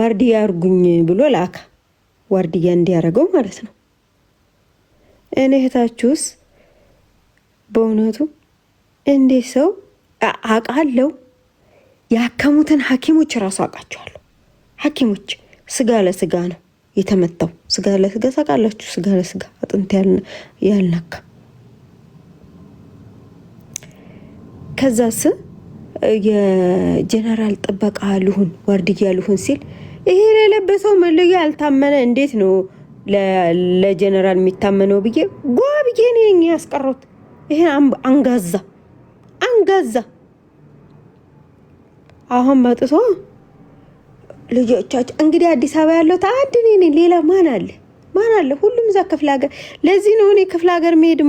ዋርዲያ አርጉኝ ብሎ ላካ። ዋርዲያ እንዲያደርገው ማለት ነው። እኔ እህታችሁስ በእውነቱ እንዴት ሰው አውቃለሁ። ያከሙትን ሐኪሞች እራሱ አውቃቸዋለሁ። ሐኪሞች ስጋ ለስጋ ነው የተመታው። ስጋ ለስጋ ታውቃላችሁ። ስጋ ለስጋ አጥንት ያልነካ። ከዛስ የጀነራል ጥበቃ ልሁን ዋርድያ ልሁን ሲል ይሄ የለበሰው መለያ ያልታመነ እንዴት ነው ለጀነራል የሚታመነው ብዬ ጓ ብዬ እኔ ያስቀረሁት። ይሄን አንጋዛ አንጋዛ አሁን መጥቶ ልጆቻቸው እንግዲህ አዲስ አበባ ያለው አንድ እኔ ነኝ። ሌላ ማን አለ? ማን አለ? ሁሉም እዛ ክፍለ ሀገር። ለዚህ ነው እኔ ክፍለ ሀገር መሄድ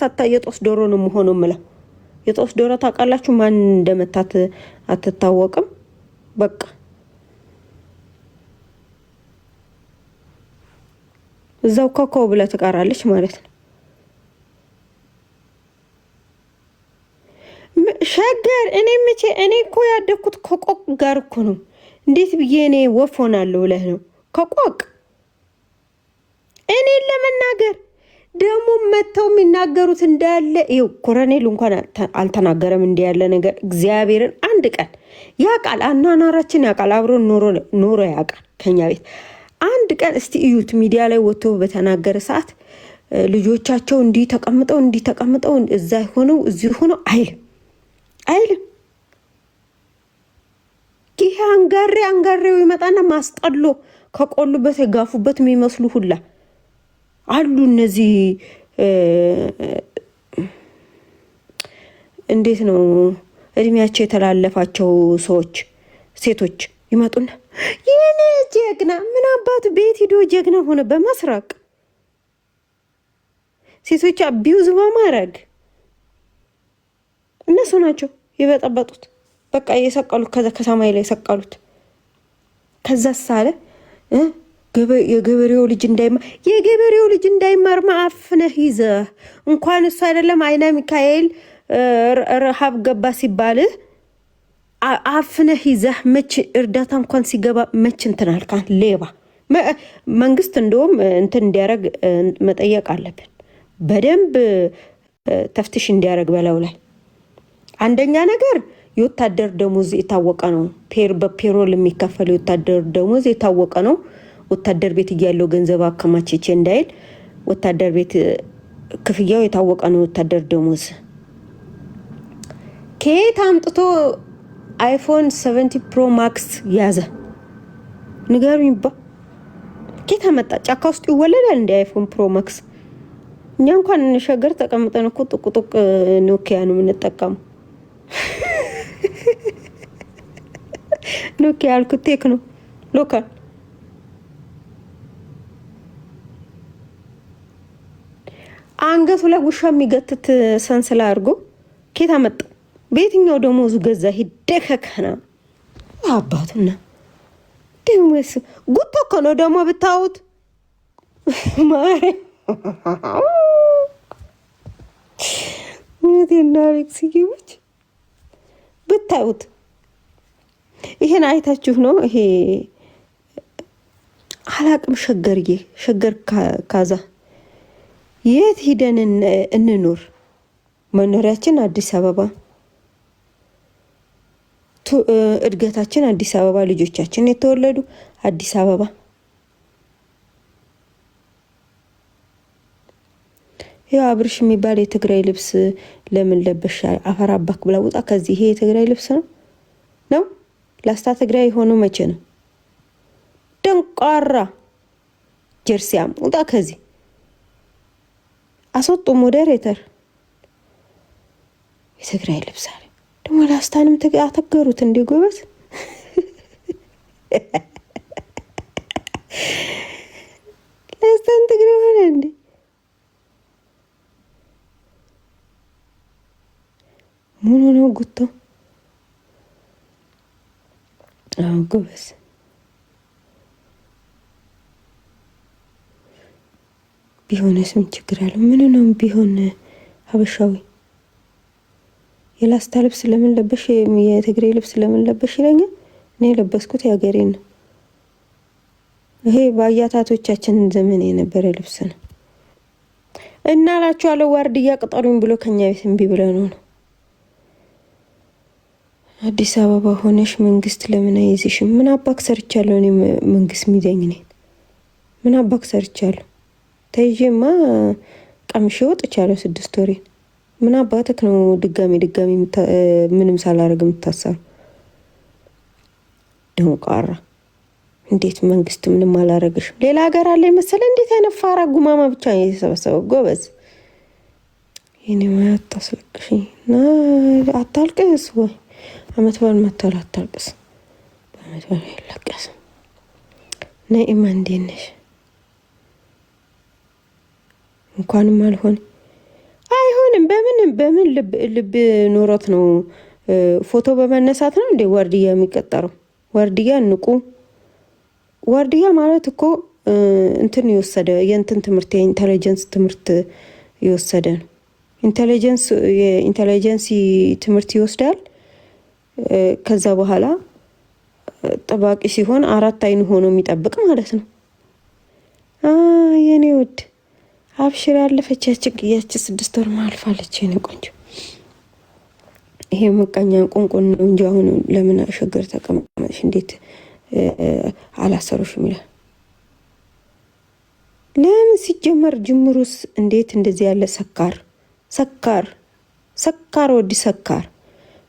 ሳታ የጦስ ዶሮ ነው የምሆነው የምለው። የጦስ ዶሮ ታውቃላችሁ፣ ማን እንደመታት አትታወቅም። በቃ እዛው ኮከብ ብላ ትቀራለች ማለት ነው። ሸገር እኔ መቼ እኔ እኮ ያደግኩት ከቆቅ ጋር እኮ ነው። እንዴት ብዬ እኔ ወፍ ሆናለሁ ብለህ ነው? ከቆቅ እኔን ለመናገር ደግሞ መጥተው የሚናገሩት እንዳለ ይኸው፣ ኮረኔሉ እንኳን አልተናገረም እንዲህ ያለ ነገር። እግዚአብሔርን አንድ ቀን ያውቃል፣ አኗኗራችን ያውቃል፣ አብሮን ኖሮ ያውቃል ከኛ ቤት። አንድ ቀን እስቲ እዩት፣ ሚዲያ ላይ ወጥቶ በተናገረ ሰዓት ልጆቻቸው እንዲህ ተቀምጠው እንዲህ ተቀምጠው እዛ ሆነው እዚህ ሆነው አይልም አይልም። ይሄ አንጋሬ አንጋሬው ይመጣና ማስጠሎ ከቆሉበት የጋፉበት የሚመስሉ ሁላ አሉ። እነዚህ እንዴት ነው እድሜያቸው የተላለፋቸው ሰዎች ሴቶች ይመጡና የኔ ጀግና ምን አባቱ ቤት ሂዶ ጀግና ሆነ በመስረቅ፣ ሴቶች abuse በማድረግ እነሱ ናቸው የበጠበጡት። በቃ የሰቀሉት ከዛ ከሰማይ ላይ የሰቀሉት። ከዛ ሳለ የገበሬው ልጅ እንዳይማር፣ የገበሬው ልጅ እንዳይማር ማአፍነህ ይዘህ እንኳን እሱ አይደለም አይነ ሚካኤል ረሃብ ገባ ሲባልህ አፍነህ ይዘህ መች እርዳታ እንኳን ሲገባ መች እንትን አልካን ሌባ መንግስት። እንደውም እንትን እንዲያደርግ መጠየቅ አለብን። በደንብ ተፍትሽ እንዲያደርግ በለው ላይ። አንደኛ ነገር የወታደር ደሞዝ የታወቀ ነው። በ payroll የሚከፈል የወታደር ደሞዝ የታወቀ ነው። ወታደር ቤት እያለው ገንዘብ አከማችቼ እንዳይል ወታደር ቤት ክፍያው የታወቀ ነው። ወታደር ደሞዝ ከየት አምጥቶ iPhone 17 Pro Max ያዘ? ንገሩኝ ባ፣ ከየት አመጣ? ጫካ ውስጥ ይወለዳል እንደ iPhone Pro Max? እኛ እንኳን ሸገር ተቀምጠን እኮ ጥቁጥቅ ኖኪያ ነው የምንጠቀመው። ኖኪያ ያልኩት ቴክኖ local። አንገቱ ላይ ውሻ የሚገትት ሰንስላ አድርጎ ኬት አመጣው? በየትኛው ደሞዙ ገዛ? ሂደከከና አባቱና ደግሞ ጉቶ እኮ ነው ደግሞ ብታዩት። ማርያም እውነቴን ነው። አሌክስ ብታዩት ይሄን አይታችሁ ነው። ይሄ አላቅም። ሸገርዬ ሸገር ካዛ የት ሂደን እንኑር? መኖሪያችን አዲስ አበባ፣ እድገታችን አዲስ አበባ፣ ልጆቻችን የተወለዱ አዲስ አበባ። ይኸው አብርሽ የሚባል የትግራይ ልብስ ለምን ለበሻ? አፈር አባክ ብላ ውጣ ከዚህ። ይሄ የትግራይ ልብስ ነው። ላስታ ትግራይ የሆነው መቼ ነው? ደንቋራ ጀርሲያም ውጣ ከዚህ። አስወጡ moderator። የትግራይ ልብስ አለ ደግሞ። ላስታንም አተገሩት እንዲ ጎበዝ። ላስታን ትግራይ ሆነ እንዴ? ሙሉ ነው ጉቶ። አዎ ጎበዝ። ቢሆንስ ምን ችግር አለው? ምን ነው ቢሆን ሀበሻዊ የላስታ ልብስ ለምን ለበሽ፣ የትግሬ ልብስ ለምን ለበሽ ይለኛል። እኔ የለበስኩት የሀገሬን ነው። ይሄ በአያታቶቻችን ዘመን የነበረ ልብስ ነው እና እላችኋለሁ። ዋርድያ ቅጠሩኝ ብሎ ከኛ ቤት እምቢ ብለን ነው። አዲስ አበባ ሆነሽ መንግስት ለምን አይዝሽም? ምን አባክ ሰርቻለሁ እኔ መንግስት የሚዘኝ እኔን ምን አባክ ሰርቻለሁ? ተይዤማ ቀምሼ ወጥቻለሁ 6 ወሬን። ምን አባትክ ነው ድጋሚ ድጋሚ ምንም ሳላደርግ የምታሰሩ? ደንቃራ እንዴት መንግስት ምንም አላረግሽም? ሌላ ሀገር አለ የመሰለ እንዴት አይነት ፋራ ጉማማ ብቻ ነው የተሰበሰበው። ጎበዝ የኔ ማያ አታስለቅሽኝ እና አታልቅስ ወይ አመት በዓል መጥቷል። አታልቅስ፣ በአመት በዓል አይለቀስም። ነኢማ እንዴት ነሽ? እንኳንም አልሆነ አይሆንም። በምን በምን ልብ ኖሮት ነው ፎቶ በመነሳት ነው እንዴ ዋርድያ የሚቀጠረው? ዋርድያ ንቁ ዋርድያ ማለት እኮ እንትን የወሰደ የእንትን ትምህርት የ intelligence ትምህርት የወሰደ ነው። intelligence የ intelligence ትምህርት ይወስዳል። ከዛ በኋላ ጠባቂ ሲሆን አራት አይን ሆኖ የሚጠብቅ ማለት ነው። የኔ ውድ አብሽር፣ ያለፈች ያች 6 ወር ማልፋለች። የኔ ቆንጆ ይሄ ምቀኛ ቁንቁን ነው እንጂ አሁን ለምን ሸገር ተቀመጥሽ? እንዴት አላሰሩሽም ይላል። ለምን ሲጀመር ጅምሩስ እንዴት እንደዚህ ያለ ሰካር ሰካር ሰካር ወዲ ሰካር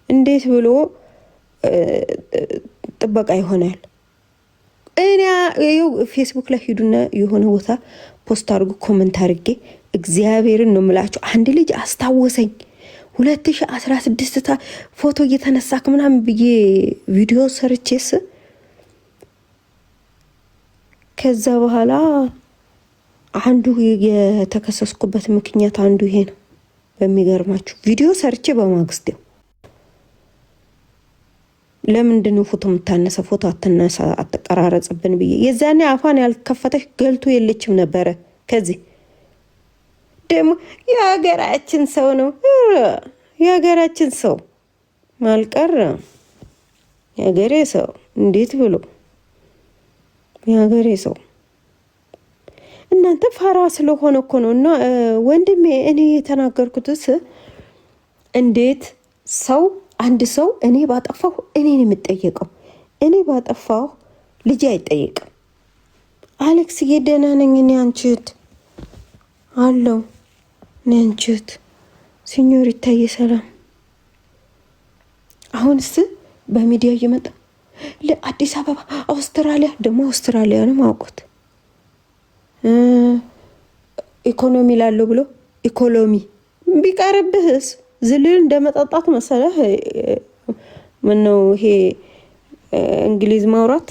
እንዴት ብሎ ጥበቃ ይሆናል? እኔ ፌስቡክ ላይ ሂዱና የሆነ ቦታ post አድርጉ፣ comment አድርጌ እግዚአብሔርን ነው የምላቸው። አንድ ልጅ አስታወሰኝ 2016 ፎቶ እየተነሳክ ምናምን ብዬ ቪዲዮ ሰርቼስ ከዛ በኋላ አንዱ የተከሰስኩበት ምክንያት አንዱ ይሄ ነው። በሚገርማችሁ ቪዲዮ ሰርቼ በማግስቴው ለምንድን ነው ፎቶ የምታነሳ? ፎቶ አትነሳ፣ አትቀራረጽብን ብዬ የዛኔ አፏን ያልከፈተች ገልቶ የለችም ነበረ። ከዚህ ደግሞ የሀገራችን ሰው ነው የሀገራችን ሰው ማልቀር የሀገሬ ሰው እንዴት ብሎ የሀገሬ ሰው እናንተ ፋራ ስለሆነ እኮ ነው። እና ወንድሜ እኔ የተናገርኩትስ እንዴት ሰው አንድ ሰው እኔ ባጠፋሁ እኔን የምጠየቀው እኔ ባጠፋሁ ልጄ አይጠየቅም። አሌክስ ደህና ነኝ እኔ አንቺት አለው እኔ አንቺት ሲኞር ይታየ ሰላም። አሁንስ በሚዲያ እየመጣ ለአዲስ አበባ አውስትራሊያ ደግሞ አውስትራሊያ ነው ማውቁት ኢኮኖሚ ላለው ብሎ ኢኮኖሚ ቢቀርብህስ ዝልል እንደመጠጣት መሰለህ? ምነው ይሄ እንግሊዝ ማውራት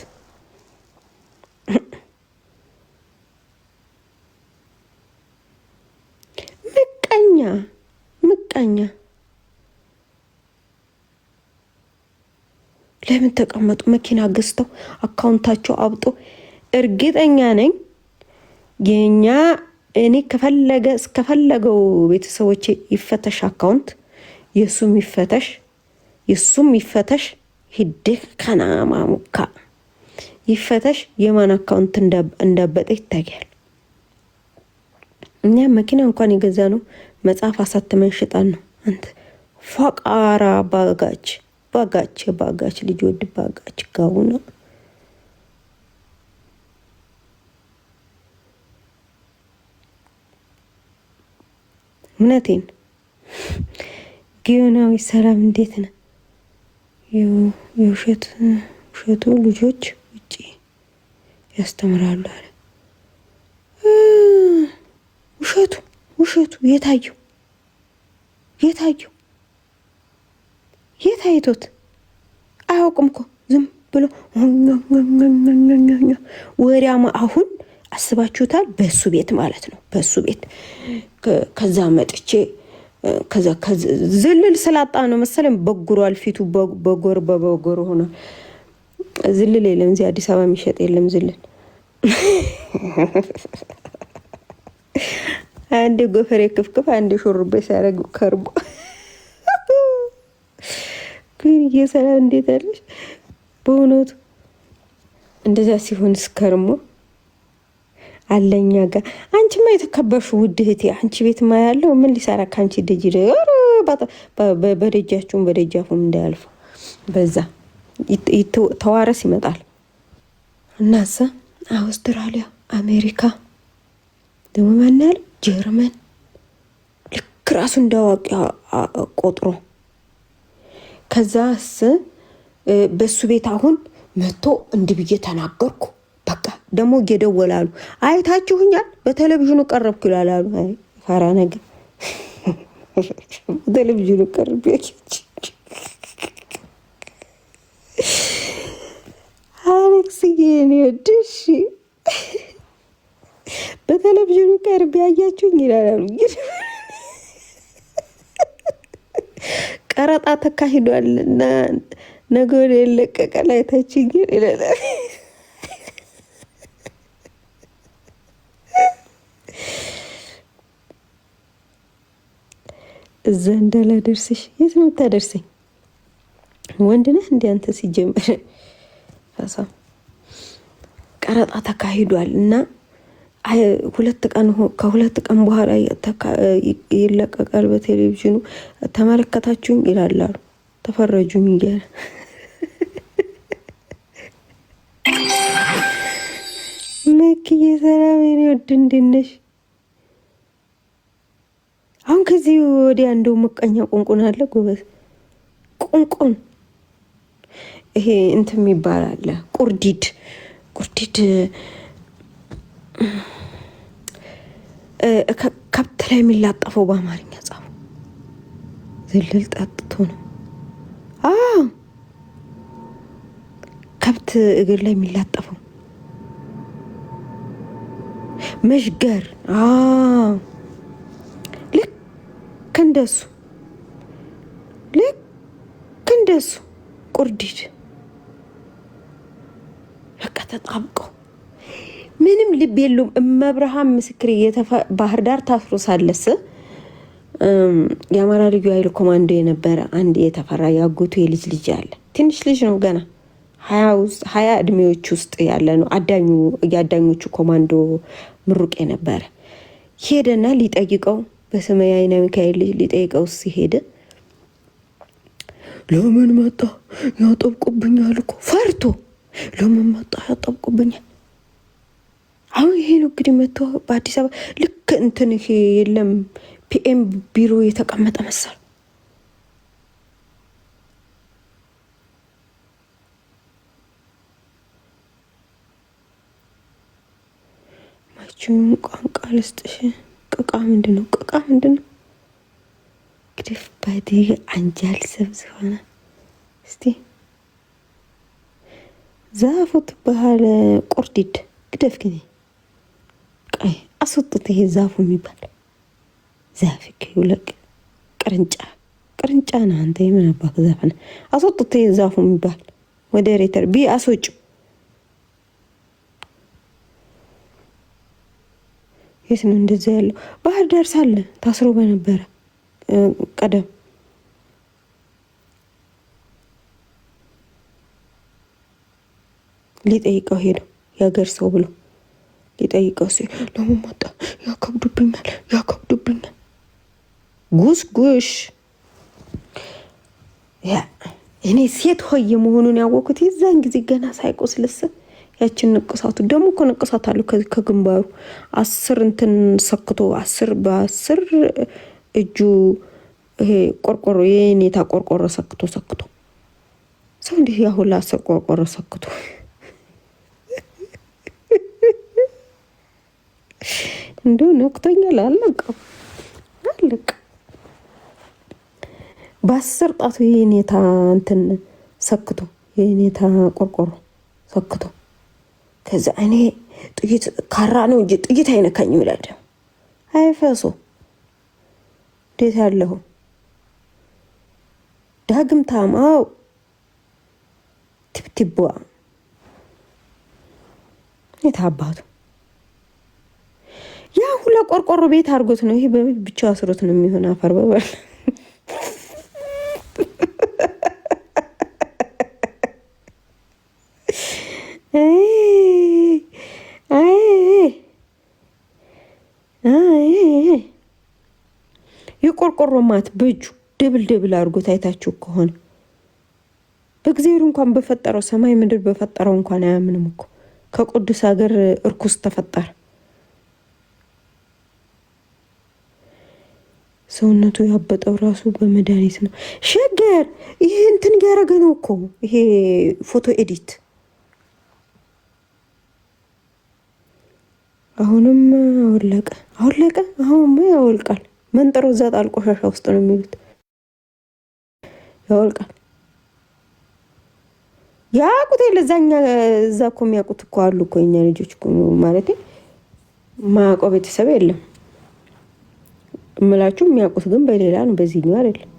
ምቀኛ ምቀኛ። ለምን ተቀመጡ? መኪና ገዝተው አካውንታቸው አብጦ እርግጠኛ ነኝ የኛ እኔ ከፈለገ እስከፈለገው ቤተሰቦቼ ይፈተሽ account የእሱም ይፈተሽ የእሱም ይፈተሽ ሂድህ ከናማሙካ ይፈተሽ የማን account እንዳበጠ ይታያል። እኛ መኪና እንኳን የገዛ ነው መጽሐፍ አሳትመን ሽጣን ነው። አንተ ፏቃራ ባጋች ባጋች ባጋች ልጅ ወድ ባጋች ጋውና እውነቴን ጊዮናዊ ሰላም እንዴት ነህ? የውሸቱ ልጆች ውጪ ያስተምራሉ አለ። ውሸቱ ውሸቱ የታየው የታየው የታይቶት አያውቅም እኮ ዝም ብሎ ወሬያማ። አሁን አስባችሁታል? በሱ ቤት ማለት ነው። በሱ ቤት ከዛ መጥቼ ከዛ ዝልል ስላጣ ነው መሰለኝ በጉሯል። ፊቱ በጎር በበጎር ሆኗል። ዝልል የለም እዚህ አዲስ አበባ የሚሸጥ የለም ዝልል። አንዴ ጎፈሬ ክፍክፍ፣ አንዴ ሹሩቤ ሲያደርግ ከርቦ ግን እየሰላም እንዴት አለሽ? በእውነቱ እንደዚያ ሲሆን እስከርሞ አለኛ ጋር አንቺማ የተከበርሽ ውድ እህቴ፣ አንቺ ቤትማ ያለው ምን ሊሰራ ከአንቺ ደጅ በደጃችሁም በደጃፉም እንዳያልፈው በዛ ተዋረስ ይመጣል። እናሳ አውስትራሊያ፣ አሜሪካ ደግሞ ማን ያለ ጀርመን ልክ ራሱ እንዳዋቂ ቆጥሮ ከዛስ በሱ ቤት አሁን መጥቶ እንዲህ ብዬ ተናገርኩ። በቃ ደግሞ እየደወላሉ አይታችሁኛል፣ በቴሌቪዥኑ ቀረብኩ ይላላሉ። ፋራ ነገር በቴሌቪዥኑ ቀርብ። አሌክስዬ እኔ ወድሽ በቴሌቪዥኑ ቀርብ ያያችሁኝ ይላላሉ። ቀረጣ ተካሂዷል እና ነገ ወደ የለቀቀ ላይታችን ግን ይላል። እዛ እንዳላደርስሽ የት ነው የምታደርሰኝ? ወንድ ነህ እንደ አንተ ሲጀምር ቀረጣ ተካሂዷል እና 2 ቀን ከ2 ቀን በኋላ ይለቀቃል በቴሌቪዥኑ። ተመለከታችሁኝ ይላላሉ። ተፈረጁኝ እያለ መክዬ ሰላም የኔ ወድ እንዴት ነሽ? አሁን ከዚህ ወዲያ እንደው ምቀኛ ቁንቁን አለ ጎበዝ። ቁንቁን ይሄ እንትን የሚባል አለ ቁርዲድ ቁርዲድ ከብት ላይ የሚላጠፈው በአማርኛ ጻፉ። ዝልል ጠጥቶ ነው ከብት እግር ላይ የሚላጠፈው መሽገር። ልክ እንደሱ ልክ እንደሱ ቁርዲድ በቃ ተጣብቀው ምንም ልብ የለውም። እመብርሃን ምስክር ባህር ዳር ታስሮ ሳለስ የአማራ ልዩ ኃይል ኮማንዶ የነበረ አንድ የተፈራ ያጎቱ የልጅ ልጅ አለ። ትንሽ ልጅ ነው ገና 20 እድሜዎች ውስጥ ያለ ነው። አዳኙ የአዳኞቹ ኮማንዶ ምሩቅ የነበረ ሄደና ሊጠይቀው በስመ የአይነ ሚካኤል ልጅ ሊጠይቀው ሲሄደ ለምን መጣ ያጠብቁብኛል እኮ ፈርቶ ለምን መጣ ያጠብቁብኛል። አሁን ይሄ ነው እንግዲህ መጥቶ በአዲስ አበባ ልክ እንትን ይሄ የለም PM ቢሮ የተቀመጠ መሰል። ማችሁን ቋንቋ ልስጥሽ። ቅቃ ምንድን ነው? ቅቃ ምንድን ነው? ግድፍ ባዲ አንጃል ሰብ ዝኾነ እስቲ ዛፉ ትበሃል ቁርዲድ ግደፍ ግን ቀይ አስወጡት። ይሄ ዛፉ የሚባል ዛፍ ይውለቅ። ቅርንጫ ቅርንጫ ነህ አንተ። የምን አባክ ዛፍ ነህ? አስወጡት። ይሄ ዛፉ የሚባል ሞዴሬተር ቢ አስወጩ። የት ነው እንደዚያ ያለው? ባህር ዳር ሳለ ታስሮ በነበረ ቀደም ሊጠይቀው ሄደው የሀገር ሰው ብሎ ሊጠይቀው ሲል ለምን መጣ? ያከብዱብኛል፣ ያከብዱብኛል። ጉስጉሽ እኔ ሴት ሆይ መሆኑን ያወቅኩት የዛን ጊዜ ገና ሳይቆስልስ ያችን ንቅሳቱ ደግሞ እኮ ንቅሳት አለው ከግንባሩ 10 እንትን ሰክቶ 10 በ10 እጁ ይሄ ቆርቆሮ የኔታ ቆርቆሮ ሰክቶ ሰክቶ ሰው እንዲህ ያሁላ 10 ቆርቆሮ ሰክቶ እንደው ነክቶኛል። አለቀ አለቀ። በ10 ጣቱ የኔታ እንትን ሰክቶ የኔታ ቆርቆሮ ሰክቶ ከዛ እኔ ጥይት ካራ ነው እንጂ ጥይት አይነካኝም ይላል። አይፈሶ እንዴት ያለሁ ዳግም ታማው ቲብቲቧ የት አባቱ ያ ሁላ ቆርቆሮ ቤት አድርጎት ነው። ይሄ ብቻው አስሮት ነው የሚሆን አፈር በበል ቆርቆሮ ማት በእጁ double double አድርጎት አይታችሁ ከሆነ በእግዚአብሔር እንኳን በፈጠረው ሰማይ ምድር በፈጠረው እንኳን አያምንም እኮ። ከቅዱስ ሀገር እርኩስ ተፈጠረ። ሰውነቱ ያበጠው ራሱ በመድኃኒት ነው። ሸገር ይሄ እንትን እያደረገ ነው እኮ ይሄ ፎቶ edit። አሁንም አወለቀ አወለቀ። አሁንማ ያወልቃል። መንጠሮ እዛ ጣል ቆሻሻ ውስጥ ነው የሚሉት። ያወልቃል። ያቁት የለ እዛኛ እዛ እኮ የሚያውቁት እኮ አሉ እኮ የኛ ልጆች እኮ፣ ማለቴ ማያውቀው ቤተሰብ የለም እምላችሁ። የሚያውቁት ግን በሌላ ነው፣ በዚህኛው አይደለም።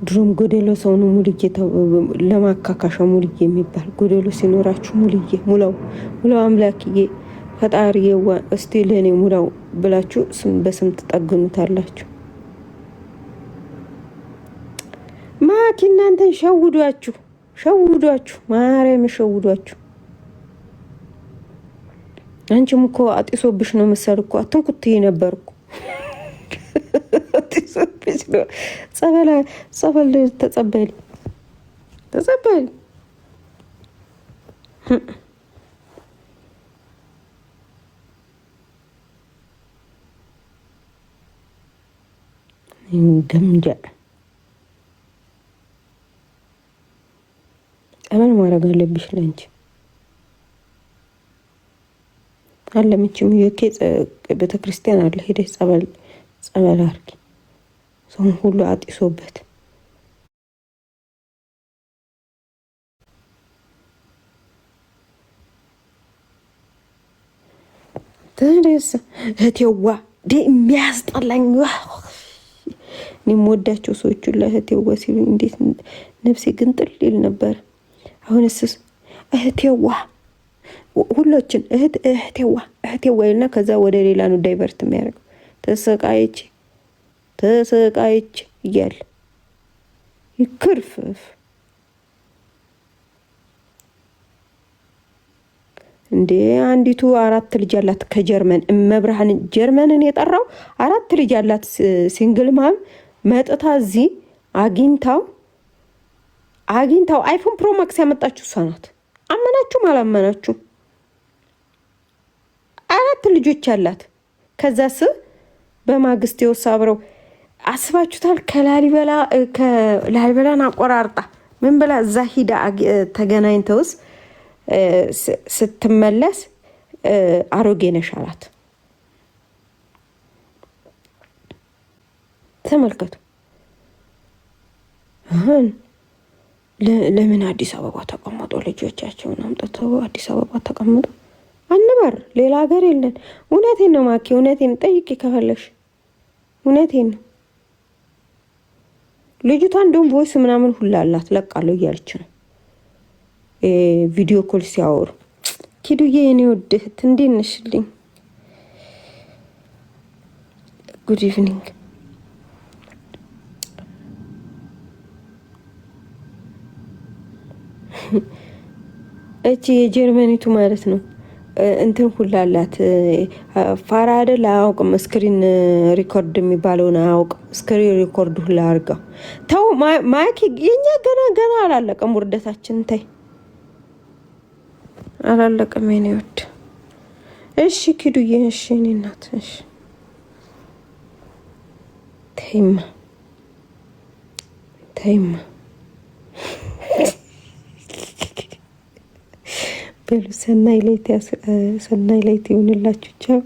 ድሮም ጎደሎ ሰው ነው ሙልዬ፣ ለማካካሻ ሙልዬ የሚባል ጎደሎ ሲኖራችሁ ሙልዬ ሙላው ሙላው አምላክዬ ፈጣሪ እስቲ ለእኔ ሙላው ብላችሁ በስም ትጠግኑታላችሁ። ማኪ እናንተን ሸውዷችሁ ሸውዷችሁ ማርያም ሸውዷችሁ። አንቺም እኮ አጢሶብሽ ነው መሰል እኮ አትንኩት ነበር እኮ አጢሶብሽ ነው። ጸበል ጸበል ተጸበል ተጸበል። ገምጃ ጸበል ማድረግ አለብሽ ለአንቺ አለ መቼም ዩኬ ቤተክርስቲያን አለ። ሄደሽ ጸበል ጸበል አድርጊ። ሰውን ሁሉ አጢሶበት ተነስ እህቴዋ የሚያስጠላኝ እኔ የምወዳቸው ሰዎች ሁላ እህቴዋ ሲሉ እንዴት ነፍሴ ግንጥል ይል ነበር። አሁንስ እህቴዋ ሁሎችን እህት እህቴዋ እህቴዋ ይልና ከዛ ወደ ሌላ ነው divert የሚያደርገው። ተሰቃይች ተሰቃይች እያለ ይክርፍፍ እንዴ! አንዲቱ አራት ልጅ ያላት ከጀርመን እመብርሃን ጀርመንን የጠራው አራት ልጅ ያላት single mom መጥታ እዚህ አግኝታው iPhone Pro Max ያመጣችሁ እሷ ናት። አመናችሁም አላመናችሁም አራት ልጆች ያላት። ከዛስ በማግስት የወሳ አብረው አስባችሁታል? ከላሊበላ ከላሊበላን አቆራርጣ ምን ብላ እዛ ሂዳ ተገናኝተውስ ስትመለስ አሮጌ ነሽ አላት። ተመልከቱ። አሁን ለምን አዲስ አበባ ተቀመጡ? ልጆቻቸውን አምጥተው አዲስ አበባ ተቀመጡ። አንበር ሌላ ሀገር የለን። እውነቴን ነው ማኪ፣ እውነቴን ጠይቂ ከፈለሽ፣ እውነቴን ነው። ልጅቷ እንደውም voice ምናምን ሁላ አላት ለቃለሁ እያለች ነው video call ሲያወሩ። ኪዱዬ የኔ ውድ እህት እንዴት ነሽልኝ? Good evening። እቺ የጀርመኒቱ ማለት ነው እንትን ሁላ አላት። ፋራ አይደል አያውቅም። Screen record የሚባለውን አያውቅም። Screen record ሁላ አድርገው ተው ማኪ፣ የኛ ገና ገና አላለቀም ውርደታችን። ተይ አላለቀም የኔ ውድ። እሺ ኪዱዬ፣ እሺ የኔ እናት፣ እሺ ተይማ ተይማ በሉ ሰናይ ሌት ይሁንላችሁ። ቻው።